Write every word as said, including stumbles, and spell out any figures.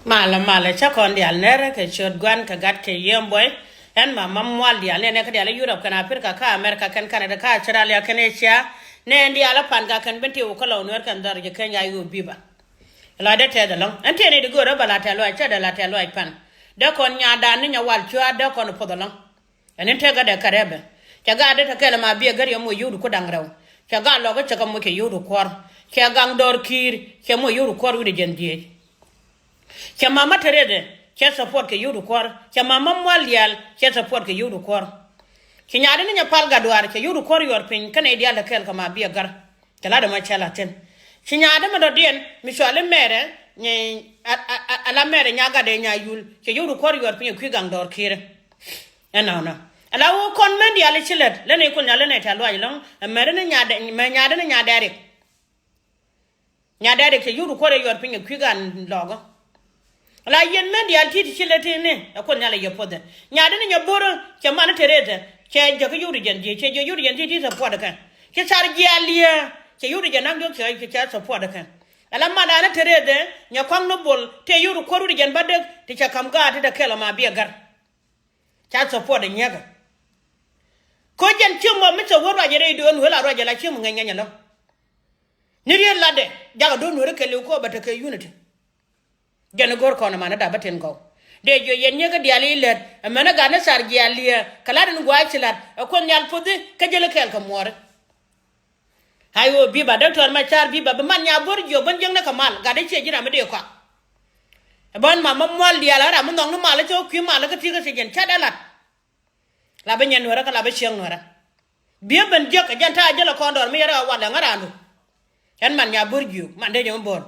Malɛ malɛ, cä kɔn diaal nɛrɛ kɛ ciöt Gua̱n kɛ Gat kɛ Yiëë Buɔy. Ɛn ma ma mual diaal nɛnɛ kä diaal i̱ Yurop kɛnɛ Aprika kä Amerika kɛn Kanada kä Australia kɛn Asia. Nɛn diaal ɛ pan ka kɛn ben ti wä kä lɔw Nuɛr kɛn dhɔr jɛ kɛn ya yo̱o̱ biba. Lɔcdä tɛth ɛlɔ̱ŋ. Ɛn tiɛn i̱ di go̱o̱rä bɛ la tɛth lɔac, cä dee la tɛth lɔac pan. Dee kɔn nyadan ni nyɛ wal cua̱a̱t, dee kɔn puɔth ɛlɔ̱ŋ. Ɛn in tekɛ dee kɛ rɛpɛ. Cɛ gaat dee te kɛl ɛma biɛ gär yɛ moc yio̱w di ku da̱ŋ rɛw. Cɛ gaat lɔk kä cɛ kɛ moc kɛ yio̱w di kuɔr. Cɛ gaŋ dɔɔr ki̱i̱r cɛ moc yio̱w di kuɔr wi̱cdɛ jɛn dhieec. Cɛ mama te rietdɛ cɛ support kɛ yio̱w di kuɔr. Cɛ mama mual diaal cɛ support kɛ yio̱w di kuɔr. Ci nyaadä ni nyɛ pal gat duaar cɛ yio̱w di kuɔr yuɔr piny kä nɛy diaal te kɛl kɛ ma biɛ gär. Cɛ lat ɛmɔ cɛ la thi̱n. Ci nyaadä mi dɔ̱diɛn mi cuali mɛrɛ, ala mɛrɛ nya gatdɛ nya yul cɛ yio̱w di kuɔr yuɔr piny ɛ kui̱ gaŋ dɔɔr ki̱i̱rɛ. Ɛnɔnɔ ala wä kɔn mɛn diaal i̱ ci lät lä nɛy Kuoth Nhial lä nɛy tɛ̈th luaac ɛlɔ̱ŋ. Ɛ mɛrɛ ni nyaadɛ, mɛ nyaadɛ ni nyaadɛ rik. Nyaadɛ rik cɛ yio̱w di kuɔr ɛ yuɔr piny ɛ kui̱ gaŋ lɔɔkä. La yɛn mɛn diaal ti̱ti̱ ci lɛ ti̱ni ɛ Kuoth Nhial ɛ yɛ puɔthɛ. Nyaadɛ ni nyɛ bo̱rä cɛ man te rietdɛ cɛ jäk yio̱w di jɛn dhieec, cɛ jɛ yio̱w di jɛn ti̱ti̱ support kɛ. Ci thar jiaal li̱eekä cɛ yio̱w di jɛn naŋ diɔ̱k cɛ cɛ support kɛ. Ala man daanɛ te rietdɛ nyɛ kɔaŋ ni bol tëë yio̱w di kuɔr wi̱cdɛ jɛn bädäk ti cɛ ka̱m gaat ti dee kɛl ɛma biɛ gär. Ca support ɛ nyiäkä. Ko̱ jɛn ciöm mɔ mi cɛ wä ruacɛ rɛy do̱n wee la ruacɛ la ciöm ŋäc ŋäc ɛlɔ̱ŋ. Ni riet latdɛ jakɛ do̱n wee ri kɛliw ko̱ bɛ tekɛ unity. Jɛn i̱ go̱r kɔn ɛman i̱ dap bä tin gɔw. Dee jiɔ yɛn nyiäkä diaal i̱ lät ɛmɛn i̱ gat ni thar jiaal li̱eekä kä lat in gua̱a̱c ci la̱t ɛ Kuoth Nhial puɔthi kä jälä kɛɛl kɛ muɔɔri. Ay ɣöö biba däk tɔɔr ma ca̱r biba bi man nya bo̱r jiök ben jiäkni kɛ mal gat i̱ ciɛ ji̱ ram mi dee kɔak. Ɛ bän ma ma mual diaal ɛ ram mi nhɔk ni mal i̱ cä kui̱ mal i̱ kä ti̱i̱ kä ci jɛn ca̱t ɛ lat. La bi nyɛn nuɛrä kä la bi cieŋ nuɛrä. Biɛ ben jiäk ɛ jɛn ta̱a̱ jälɛ kɔn dɔɔr mi yɛrɛ ɣä walɛ ŋä raandu. Ɛn man nya bo̱r jiök man dee jɛ mi bo̱r.